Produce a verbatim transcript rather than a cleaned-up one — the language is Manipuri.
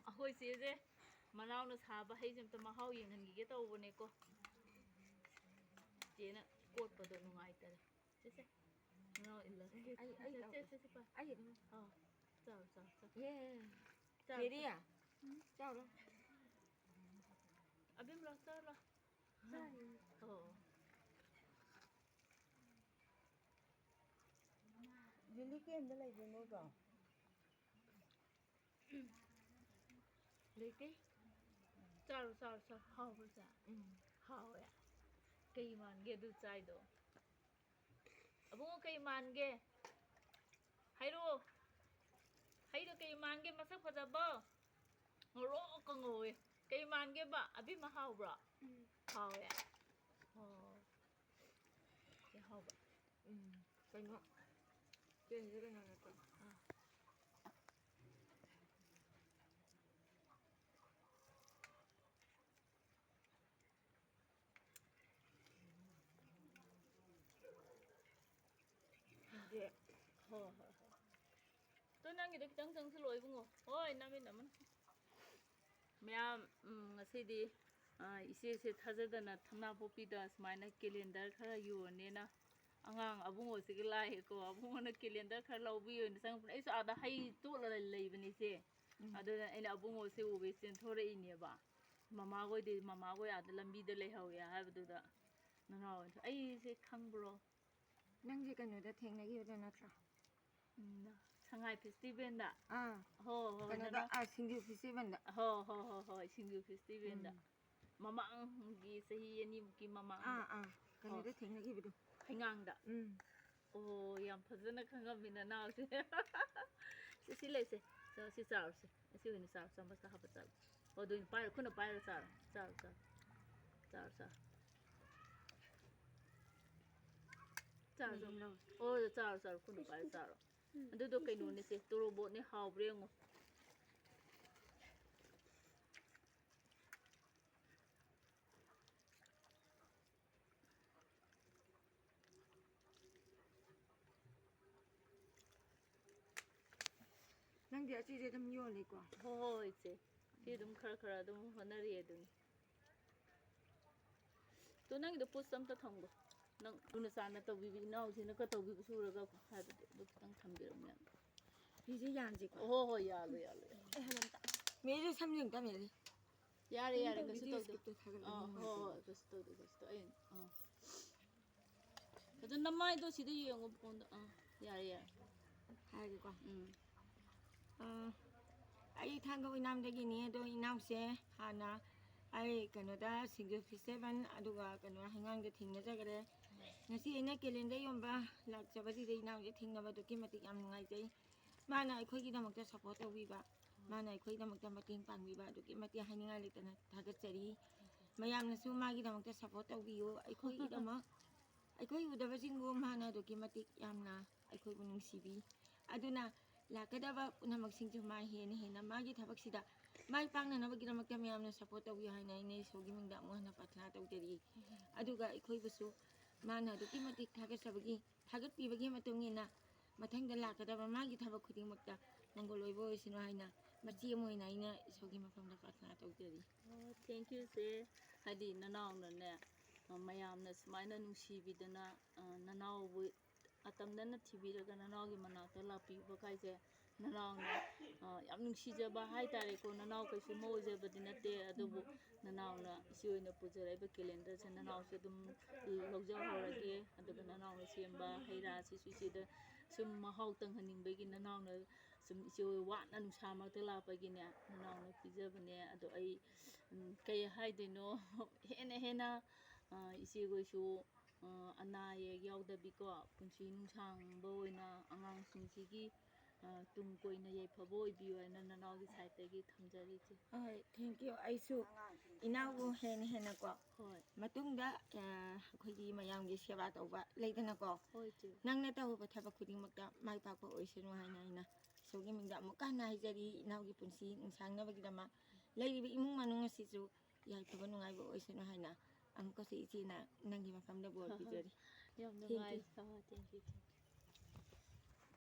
ꯑꯩꯈꯣꯏ ꯆꯦꯁꯦ ꯃꯅꯥꯎꯅ ꯁꯥꯕ ꯍꯩꯁꯦ ꯑꯝꯇ ꯃꯍꯥꯎ ꯌꯦꯡꯍꯟꯈꯤꯒꯦ ꯇꯧꯕꯅꯦꯀꯣ꯫ ꯆꯦꯅ ꯀꯣꯠꯄꯗꯣ ꯅꯨꯡꯉꯥꯏꯇꯔꯦ꯫ ꯆꯦꯁꯦ, ꯃꯅꯥꯎ ꯏꯜꯂꯣ꯫ ꯑꯩ, ꯑꯩ ꯆꯦ, ꯆꯦ, ꯆꯦ, ꯆꯦ, ꯄꯥꯏ꯫ ꯑꯩ ꯑꯗꯨꯝ ꯑꯥ, ꯆꯥꯎ, ꯆꯥꯎ, ꯆꯥꯎ꯫ ꯌꯦ꯫ ꯆꯥꯎ, ꯆꯦꯔꯤ, ꯆꯥꯎ꯫ ꯎꯝ? ꯆꯥꯎꯔꯣ꯫ ꯑꯕꯦꯝ ꯂꯥꯎ, ꯆꯥꯎ ꯂꯥꯎ꯫ ꯆꯥꯏ꯫ ꯑꯣ꯫ ꯂꯤꯂꯤ ꯀꯦꯟꯗ ꯂꯩꯕ꯭ꯔꯣ ꯅꯣꯏꯕꯣ? ꯂꯩꯇꯦ꯫ ꯆꯥꯔꯣ, ꯆꯥꯔꯣ, ꯆꯥꯔꯣ꯫ ꯍꯥꯎꯕ꯭ꯔꯣ, ꯆꯥ? ꯎꯝ꯫ ꯍꯥꯎꯋꯦ꯫ ꯀꯩ ꯃꯥꯟꯒꯦ ꯑꯗꯨ ꯆꯥꯏꯗꯣ? ꯑꯕꯨꯡꯉꯣ, ꯀꯩ ꯃꯥꯟꯒꯦ? ꯍꯥꯏꯔꯛꯑꯣ꯫ ꯍꯩꯗꯣ ꯀꯩ ꯃꯥꯟꯒꯦ? ꯃꯁꯛ ꯐꯖꯕꯣ? ꯉꯧꯔꯣꯛꯀ ꯉꯧꯋꯦ꯫ ꯀꯩ ꯃꯥꯟꯒꯦꯕ? ꯑꯕꯦꯝꯃ, ꯍꯥꯎꯕ꯭ꯔꯣ? ꯎꯝ꯫ ꯍꯥꯎꯋꯦ? ꯑꯣ꯫ ꯀꯩ ꯍꯥꯎꯕ? ꯎꯝ꯫ ꯀꯩꯅꯣ? ꯆꯦꯡꯁꯦ ꯀꯩꯅꯣ ꯅꯠꯇ꯭ꯔꯣ? ꯑꯥ꯫ ꯍꯣꯏ, ꯍꯣꯏ, ꯍꯣꯏ꯫ ꯇꯨ ꯅꯪꯒꯤꯗꯣ ꯈꯤꯇꯪ ꯆꯪꯁꯤꯜꯂꯛꯑꯣ ꯏꯕꯨꯡꯉꯣ꯫ ꯍꯣꯏ, ꯅꯝꯃꯦ, ꯅꯝꯃꯦ꯫ ꯃꯌꯥꯝ, ꯎꯝ, ꯉꯁꯤꯗꯤ, ꯑ, ꯏꯆꯦꯁꯦ ꯊꯥꯖꯗꯅ ꯊꯝꯅꯥꯄꯣꯛꯄꯤꯗ ꯁꯨꯃꯥꯏꯅ calendar ꯈꯔ ꯌꯣꯟꯅꯦꯅ ꯑꯉꯥꯡ ꯑꯕꯨꯡꯉꯣꯁꯤꯒꯤ ꯂꯥꯛꯑꯦꯀꯣ꯫ ꯑꯕꯨꯡꯉꯣꯅ calendar ꯈꯔ ꯂꯧꯕꯤꯌꯣꯅ ꯆꯪꯉꯛꯄꯅꯦ꯫ ꯑꯩꯁꯨ ꯑꯥꯗ ꯍꯩ ꯇꯣꯠꯂꯒ ꯂꯩꯕꯅꯦ ꯏꯆꯦ꯫ ꯎꯝ꯫ ꯑꯗꯨꯅ ꯑꯩꯅ ꯑꯕꯨꯡꯉꯣꯁꯦ ꯎꯕꯩ ꯆꯦꯟꯊꯣꯔꯛꯏꯅꯦꯕ꯫ ꯃꯃꯥꯈꯣꯏꯗꯤ, ꯃꯃꯥꯈꯣꯏ ꯑꯥꯗ ꯂꯝꯕꯤꯗ ꯂꯩꯍꯧꯋꯦ ꯍꯥꯏꯕꯗꯨꯗ ꯅꯅꯥꯎ ꯑꯩꯁꯦ ꯈꯪꯕ꯭ꯔꯣ? ꯅꯪꯁꯦ ꯀꯩꯅꯣꯗ ꯊꯦꯡꯅꯈꯤꯕꯗꯣ ꯅꯠꯇ꯭ꯔꯣ? ꯎꯝ, ꯁꯉꯥꯏ festivalꯗ? ꯑꯥ꯫ ꯍꯣ, ꯍꯣ, ꯀꯩꯅꯣꯗ, ꯅꯅꯥꯎ-, ꯑꯥ, ꯁꯤꯡꯖꯨ festivalꯗ꯫ ꯍꯣ, ꯍꯣ, ꯍꯣ, ꯍꯣꯏ, ꯁꯤꯡꯖꯨ festivalꯗ꯫ ꯎꯝ꯫ ꯃꯃꯥꯡꯒꯤ ꯆꯍꯤ ꯑꯅꯤꯃꯨꯛꯀꯤ ꯃꯃꯥꯡꯗ꯫ ꯑꯥ, ꯑꯥ, ꯀꯩꯅꯣꯗ ꯍꯣ꯫ ꯊꯦꯡꯅꯈꯤꯕꯗꯣ꯫ ꯍꯩꯉꯥꯡꯗ꯫ ꯎꯝ꯫ ꯑꯣ, ꯌꯥꯝ ꯐꯖꯅ ꯈꯪꯉꯝꯃꯤ ꯅꯅꯥꯎꯁꯦ꯫ ꯁꯤ, ꯁꯤ ꯂꯩꯁꯦ꯫ ꯁꯤ, ꯁꯤ ꯆꯥꯔꯨꯁꯦ꯫ ꯑꯁꯤ ꯑꯣꯏꯅ ꯆꯥꯔꯣ, ꯆꯥꯃꯁꯇ ꯍꯥꯞꯄ ꯆꯥꯔꯣ꯫ ꯑꯣ, ꯑꯗꯨ ꯑꯣꯏꯅ ꯄꯥꯏꯔꯣ, ꯈꯨꯠꯅ ꯄꯥꯏꯔꯣ ꯆꯥꯔꯣ꯫ ꯆꯥꯔꯣ, ꯆꯥꯔꯣ꯫ ꯆꯥꯔꯣ, ꯆꯥꯔꯣ꯫ ꯆꯥꯔꯣ, ꯆꯥꯔꯣ꯫ ꯎꯝ꯫ ꯑꯣ, ꯆꯥꯔꯣ, ꯆꯥꯔꯣ, ꯈꯨꯠꯅ ꯄꯥꯏꯔꯣ ꯆꯥꯔꯣ꯫ ꯎꯝ꯫ ꯑꯗꯨꯗꯣ ꯀꯩꯅꯣꯅꯦꯁꯦ, ꯇꯣꯔꯣꯕꯣꯠꯅꯦ, ꯍꯥꯎꯕ꯭ꯔꯥ ꯌꯦꯡꯉꯣ꯫ ꯅꯪꯗꯤ ꯑꯁꯤꯁꯦ ꯑꯗꯨꯝ ꯌꯣꯜꯂꯤꯀꯣ? ꯍꯣꯏ, ꯍꯣꯏ, ꯏꯆꯦ꯫ ꯁꯤ ꯑꯗꯨꯝ ꯈꯔ ꯈꯔ ꯑꯗꯨꯝ ꯍꯣꯠꯅꯔꯤ ꯑꯗꯨꯅꯤ꯫ ꯇꯣ, ꯅꯪꯒꯤꯗꯣ ꯄꯣꯠꯁ ꯑꯝꯇ ꯊꯝꯒꯣ꯫ ꯅꯪ ꯂꯨꯅ ꯆꯥꯟꯅ ꯇꯧꯕꯤꯕ ꯏꯅꯥꯎꯁꯤꯅ ꯈꯔ ꯇꯧꯕꯤꯕꯁꯨ ꯎꯔꯒ ꯍꯥꯏꯕꯗꯤ ꯑꯗꯨ ꯈꯤꯇꯪ ꯊꯝꯕꯤꯔꯝꯃꯨ ꯌꯥꯅꯤ꯫ ꯐꯤꯁꯦ ꯌꯥꯟꯁꯤꯀꯣ꯫ ꯍꯣꯏ, ꯍꯣꯏ, ꯌꯥꯜꯂꯣ, ꯌꯥꯜꯂꯣ, ꯌꯥꯜꯂꯣ꯫ ꯑꯩ ꯍꯥꯏꯕ ꯑꯝꯇ꯫ ꯃꯦꯔꯤ ꯁꯝ ꯌꯦꯡꯇ, ꯃꯦꯔꯤ꯫ ꯌꯥꯔꯦ, ꯌꯥꯔꯦ, ꯀꯩꯁꯨ ꯇꯧꯗꯦ꯫ ꯑꯥ, ꯍꯣꯏ, ꯍꯣꯏ, ꯀꯩꯁꯨ ꯇꯧꯗꯦ, ꯀꯩꯁꯨ ꯇꯧꯗꯦ꯫ ꯑꯩ, ꯑꯥ꯫ ꯑꯗꯨ ꯅꯃꯥꯏꯗꯣ ꯁꯤꯗ ꯌꯦꯡꯉꯣ ꯐꯣꯟꯗ꯫ ꯑꯥ, ꯌꯥꯔꯦ, ꯌꯥꯔꯦ꯫ ꯍꯥꯏꯔꯒꯦꯀꯣ꯫ ꯎꯝ꯫ ꯑꯥ, ꯑꯩ ꯊꯥꯡꯒ ꯑꯣꯏꯅꯥꯝꯗꯒꯤꯅꯤ꯫ ꯑꯗꯣ ꯏꯅꯥꯎꯁꯦ ꯍꯥꯟꯅ ꯑꯩ ꯀꯩꯅꯣꯗ ꯁꯤꯡꯖꯨ ꯐꯦꯁꯇꯤꯚꯦꯜ ꯑꯗꯨꯒ ꯀꯩꯅꯣ ꯍꯩꯉꯥꯡꯗ ꯊꯦꯡꯅꯖꯈ꯭ꯔꯦ꯫ ꯉꯁꯤ ꯑꯩꯅ ꯀꯦꯂꯦꯟꯗꯔ ꯌꯣꯟꯕ ꯂꯥꯛꯆꯕꯁꯤꯗ ꯏꯅꯥꯎꯁꯦ ꯊꯦꯡꯅꯕ ꯑꯗꯨꯛꯀꯤ ꯃꯇꯤꯛ ꯌꯥꯝ ꯅꯨꯡꯉꯥꯏꯖꯩ꯫ ꯃꯥꯅ ꯑꯩꯈꯣꯏꯒꯤꯗꯃꯛꯇ ꯁꯞꯄꯣꯔꯠ ꯇꯧꯕꯤꯕ, ꯃꯥꯅ ꯑꯩꯈꯣꯏꯒꯤꯗꯃꯛꯇ ꯃꯇꯦꯡ ꯄꯥꯡꯕꯤꯕ ꯑꯗꯨꯛꯀꯤ ꯃꯇꯤꯛ ꯍꯥꯏꯅꯤꯡꯉꯥꯏ ꯂꯩꯇꯅ ꯊꯥꯒꯠꯆꯔꯤ꯫ ꯃꯌꯥꯝꯅꯁꯨ ꯃꯥꯒꯤꯗꯃꯛꯇ ꯁꯞꯄꯣꯔꯠ ꯇꯧꯕꯤꯌꯨ꯫ ꯑꯩꯈꯣꯏꯒꯤꯗꯃꯛ, ꯑꯩꯈꯣꯏ ꯎꯗꯕꯁꯤꯡꯕꯨ ꯃꯥꯅ ꯑꯗꯨꯛꯀꯤ ꯃꯇꯤꯛ ꯌꯥꯝꯅ ꯑꯩꯈꯣꯏꯕꯨ ꯅꯨꯡꯁꯤꯕꯤ꯫ ꯑꯗꯨꯅ ꯂꯥꯛꯀꯗꯕ ꯄꯨꯝꯅꯃꯛꯁꯤꯡꯁꯨ ꯃꯥ ꯍꯦꯟꯅ ꯍꯦꯟꯅ ꯃꯥꯒꯤ ꯊꯕꯛꯁꯤꯗ ꯃꯥꯏ ꯄꯥꯛꯅꯅꯕꯒꯤꯗꯃꯛꯇ ꯃꯌꯥꯝꯅ ꯁꯞꯄꯣꯔꯠ ꯇꯧꯕꯤꯌꯨ ꯍꯥꯏꯅ ꯑꯩꯅ ꯏꯁꯣꯔꯒꯤ ꯃꯤꯡꯗ ꯑꯃꯨꯛ ꯍꯟꯅ ꯄ꯭ꯔꯥꯊꯅꯥ ꯇꯧꯖꯔꯤ꯫ ꯑꯗꯨꯒ ꯑꯩꯈꯣꯏꯕꯨꯁꯨ ꯃꯥꯅ ꯑꯗꯨꯛꯀꯤ ꯃꯇꯤꯛ ꯊꯥꯒꯠꯆꯕꯒꯤ, ꯊꯥꯒꯠꯄꯤꯕꯒꯤ ꯃꯇꯨꯡ ꯏꯟꯅ ꯃꯊꯪꯗ ꯂꯥꯛꯀꯗꯕ ꯃꯥꯒꯤ ꯊꯕꯛ ꯈꯨꯗꯤꯡꯃꯛꯇ ꯃꯪꯒꯣꯜ ꯑꯣꯏꯕ ꯑꯣꯏꯁꯅꯨ ꯍꯥꯏꯅ ꯃꯆꯦ ꯑꯃ ꯑꯣꯏꯅ ꯑꯩꯅ ꯏꯁꯣꯔꯒꯤ ꯃꯐꯝꯗ ꯄ꯭ꯔꯥꯊꯅꯥ ꯇꯧꯖꯔꯤ꯫ ꯑꯣ, thank you, ꯆꯦ꯫ ꯍꯥꯏꯗꯤ ꯅꯅꯥꯎꯅꯅꯦ, ꯑ, ꯃꯌꯥꯝꯅ ꯁꯨꯃꯥꯏꯅ ꯅꯨꯡꯁꯤꯕꯤꯗꯅ, ꯑ, ꯅꯅꯥꯎꯕꯨ ꯑꯇꯝꯅꯅ ꯊꯤꯕꯤꯔꯒ ꯅꯅꯥꯎꯒꯤ ꯃꯅꯥꯛꯇ ꯂꯥꯛꯄꯤꯕ ꯀꯥꯏꯁꯦ, ꯅꯅꯥꯎꯅ, ꯑ, ꯌꯥꯝ ꯅꯨꯡꯁꯤꯖꯕ ꯍꯥꯏꯇꯥꯔꯦꯀꯣ꯫ ꯅꯅꯥꯎ ꯀꯩꯁꯨ ꯃꯧ ꯑꯣꯏꯖꯕꯗꯤ ꯅꯠꯇꯦ, ꯑꯗꯨꯕꯨ ꯅꯅꯥꯎꯅ ꯏꯆꯦ ꯑꯣꯏꯅ ꯄꯨꯖꯔꯛꯏꯕ ꯀꯦꯂꯦꯟꯗꯔꯁꯦ ꯅꯅꯥꯎꯁꯨ ꯑꯗꯨꯝ ꯂꯧꯖꯍꯧꯔꯒꯦ꯫ ꯑꯗꯨꯒ ꯅꯅꯥꯎꯅ ꯁꯦꯝꯕ ꯍꯩ ꯔꯥꯁꯤꯁꯨ ꯏꯆꯦꯗ ꯁꯨꯝ ꯃꯍꯥꯎ ꯇꯪꯍꯟꯅꯤꯡꯕꯒꯤ ꯅꯅꯥꯎꯅ ꯁꯨꯝ ꯏꯆꯦ ꯍꯣꯏ ꯋꯥꯅ ꯅꯨꯡꯁꯥ ꯃꯔꯛꯇ ꯂꯥꯛꯄꯒꯤꯅꯦ, ꯅꯅꯥꯎꯅ ꯄꯤꯖꯕꯅꯦ꯫ ꯑꯗꯣ ꯑꯩ, ꯎꯝ, ꯀꯩ ꯍꯥꯏꯗꯣꯏꯅꯣ, ꯍꯦꯟꯅ ꯍꯦꯟꯅ, ꯑ, ꯏꯆꯦꯈꯣꯏꯁꯨ, ꯑ, ꯑꯅꯥ ꯑꯌꯦꯛ ꯌꯥꯎꯗꯕꯤꯀꯣ, ꯄꯨꯟꯁꯤ ꯅꯨꯡꯁꯥꯡꯕ ꯑꯣꯏꯅ ꯑꯉꯥꯡꯁꯤꯡꯁꯤꯒꯤ, ꯑ, ꯇꯨꯡ ꯀꯣꯏꯅ ꯌꯥꯏꯐꯕ ꯑꯣꯏꯕꯤꯌꯨ ꯍꯥꯏꯅ ꯅꯅꯥꯎꯒꯤ ꯁꯥꯏꯠꯇꯒꯤ ꯊꯝꯖꯔꯤ, ꯏꯆꯦ꯫ ꯍꯣꯏ, thank you꯫ ꯑꯩꯁꯨ ꯏꯅꯥꯎꯕꯨ ꯍꯦꯟꯅ ꯍꯦꯟꯅꯀꯣ, ꯍꯣꯏ꯫ ꯃꯇꯨꯡꯗ, ꯑ, ꯑꯩꯈꯣꯏꯒꯤ ꯃꯌꯥꯝꯒꯤ ꯁꯦꯕꯥ ꯇꯧꯕ ꯂꯩꯗꯅꯀꯣ, ꯍꯣꯏ, ꯏꯆꯦ꯫ ꯅꯪꯅ ꯇꯧꯔꯨꯕ ꯊꯕꯛ ꯈꯨꯗꯤꯡꯃꯛꯇ ꯃꯥꯏ ꯄꯥꯛꯄ ꯑꯣꯏꯁꯅꯨ ꯍꯥꯏꯅ ꯑꯩꯅ ꯏꯁꯣꯔꯒꯤ ꯃꯤꯡꯗ ꯑꯃꯨꯛꯀ ꯍꯟꯅ ꯍꯥꯏꯖꯔꯤ꯫ ꯏꯅꯥꯎꯒꯤ ꯄꯨꯟꯁꯤ ꯅꯨꯡꯁꯥꯡꯅꯕꯒꯤꯗꯃꯛ ꯂꯩꯔꯤꯕ ꯏꯃꯨꯡ ꯃꯅꯨꯡ ꯑꯁꯤꯁꯨ ꯌꯥꯏꯐꯕ ꯅꯨꯡꯉꯥꯏꯕ ꯑꯣꯏꯁꯅꯨ ꯍꯥꯏꯅ ꯑꯃꯨꯛꯀꯁꯨ ꯏꯆꯦꯅ ꯅꯪꯒꯤ ꯃꯐꯝꯗ ꯕꯣꯔ ꯄꯤꯖꯔꯤ꯫ ꯌꯥꯝ ꯅꯨꯡꯉꯥꯏ꯫ Thank you꯫ ꯑ, thank you, thank you꯫